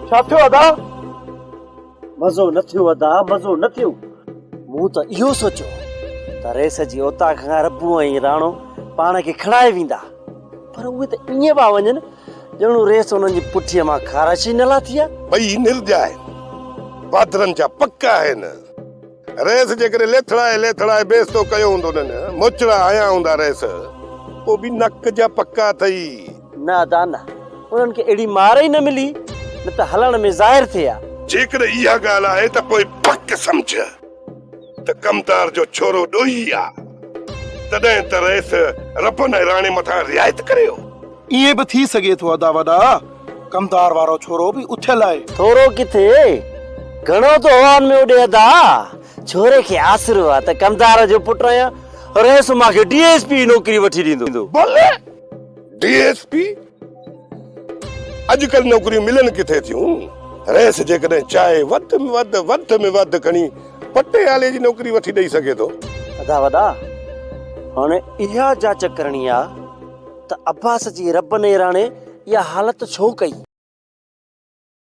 ڇا ٿيو ادا؟ مزو نه ٿيو ادا، مزو نه ٿيو. مون ته اهو سوچيو ته رئيس جي اوطاق کان ربو ۽ راڻو پاڻ کي کڻائي ويندا، پر اهي ته ائين پيا وڃن ڄڻ رئيس انهن جي پٺيء مان خارش ئي نه لاٿي آهي. ٻئي نرڄا آهن، بادرن جا پڪ آهن. رئيس جيڪڏهن ليٿڙائي ليٿڙائي بيستو ڪيو هوندو نن، موچڙا هنيا هوندا رئيس، پوء به نڪ جا پڪا اٿئي. نه ادا نه، انهن کي اهڙي مار ئي نه ملي، نه ته هلڻ ۾ ظاهر ٿئي ها. جيڪڏهن اها ڳالهه آهي ته پوء پڪ سمجهه ته ڪمدار جو ڇورو ڏوهي آ، تڏهن ته رئيس ربن ۽ راڻي مٿان رعايت ڪريو. ائين به ٿي سگهي ٿو ادا وڏا، ڪمدار وارو ڇورو به اٿيل آهي. ٿورو ڪٿي، گهڻو ٿو هوائن ۾ اڏي ادا. ڇوري کي آسرو آ ته ڪمدار جو پٽ آهيان، رئيس مان کي ڊي ايس پي جي نوڪري وٺي ڏيندو. ڀلي ڊي ايس پي، اڄڪلهه نوڪريون ملن ڪٿي ٿيون. رئيس جيڪڏهن چاهي وڌ ۾ وڌ وڌ ۾ وڌ کڻي پٽيوالي جي نوڪري وٺي ڏئي سگهي ٿو. ادا وڏا، هاڻي اها جاچ ڪرڻي آ ته عباس جي رب نيراڻي اها حالت ڇو ڪئي؟